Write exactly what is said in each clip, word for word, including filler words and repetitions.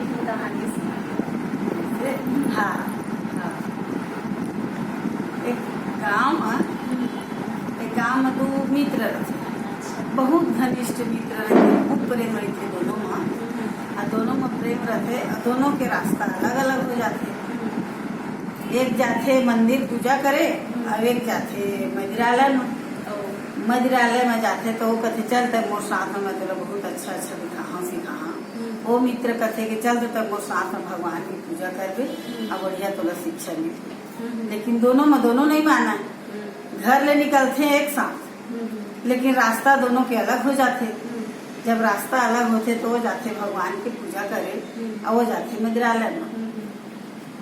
कहानी सुना। हाँ, हाँ। एक गांव म, एक गांव म दू मित्र रथे। अच्छा। बहुत घनिष्ठ मित्र रथे, खूब प्रेम रथे दोनों म। हम्म। आ दोनों म प्रेम रथे, आ दोनों के रास्ता अलग-अलग हो जाथे। हम्म। एक जाथे मंदिर पूजा करे, हम्म। अउ एक जाथे मंदिरालय म। ओ। मंदिरालय म जाथे त वो कथे, "चल, तैं मोर साथ म, मैं तोला बहुत अच्छा-अच्छा दिखाहूं, सिखाहूं।" हम्म। वो मित्र कथे कि, "चल, तो तैं मोर साथ म भगवान की पूजा करबे, हम्म। अउ बढ़िया तोला शिक्षा मिलही।" हम्म। लेकिन दोनों म दोनों नहीं मानय। हम्म। घर ले निकलथे एक साथ, हम्म। लेकिन रास्ता दोनों के अलग हो जाथे। हम्म। जब रास्ता अलग होथे, तो वो जाथे भगवान की पूजा करे, हम्म। अउ वो जाथे मंदिरालय म। हम्म।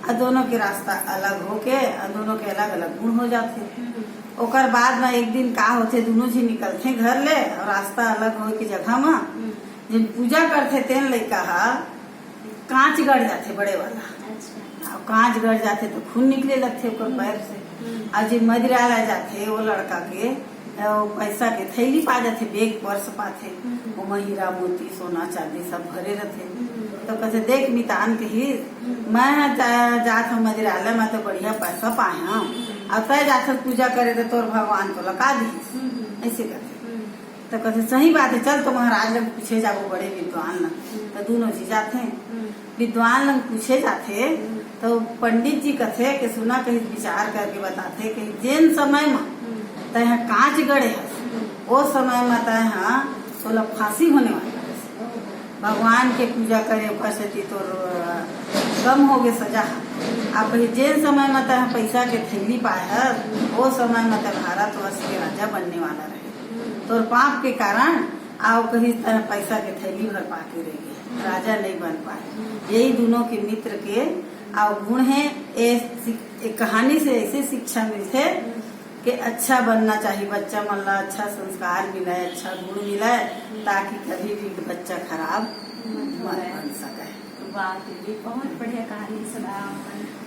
अउ दोनों के रास्ता अलग होके, अउ दोनों के अलग-अलग गुण हो जाथे। हम्म। ओकर बाद म एक दिन का होथे, दोनों झी निकलथे घर ले, अउ रास्ता अलग होए के जगह म हम्म। जेन पूजा करथे, तेन लइका ह कांच गड़ जाथे बड़े वाला। अच्छा। अउ कांच गड़ जाथे त खून निकले लगथे ओकर हम्म। पैर से। हम्म। अउ जे मंदिरालय जाथे, वो लड़का के, अउ पैसा के थैली पा जाथे, bag, purse पाथे। हम्म। ओमा हीरा, मोती, सोना, चांदी सब भरे रथे। हम्म। त कथे, "देख मितान," कहिस, हम्म। "मैं ह जा-, जात हंव मंदिरालय म त बढ़िया पैसा पाए हंव। हम्म। अउ तैं जाथस पूजा करे त तोर भगवान तोला का दिहिस?" हम्म। अइसे कथे। हम्म। त कथे, "सही बात हे, चल तो महाराज लंग पूछे जाबो, बड़े विद्वान लंग।" हम्म। त दूनों झी जाथे। हम्म। विद्वान लंग पूछे जाथे, हम्म। त पंडित जी कथे कि सुना, कहिस विचार करके बताथे कि जेन समय म हम्म। तैं ह कांच गड़े हस, हम्म। ओ समय म तैं ह, तोला फांसी होने वाला हे। भगवान के पूजा करे, ओकर सेती तोर, अ, कम होगे सजा ह। अउ कहिस जेन समय म तैं ह पैसा के थैली पाए हस, ओ समय म तैं भारतवर्ष के राजा बनने वाला रहे। तोर पाप के कारण, अउ कहिस तैं पैसा के थैली भर पाके रह गे, राजा नहीं बन पाए। यही दूनों के मित्र के अउ गुण हे। ए सिक-, ए कहानी से ऐसे शिक्षा मिलथे कि अच्छा बनना चाहिए, बच्चा मन ला अच्छा संस्कार मिले, अच्छा गुण मिले, ताकि कभी भी बच्चा खराब मत बन सके। वाह दीदी, बहुत बढ़िया कहानी सुनाया आपने।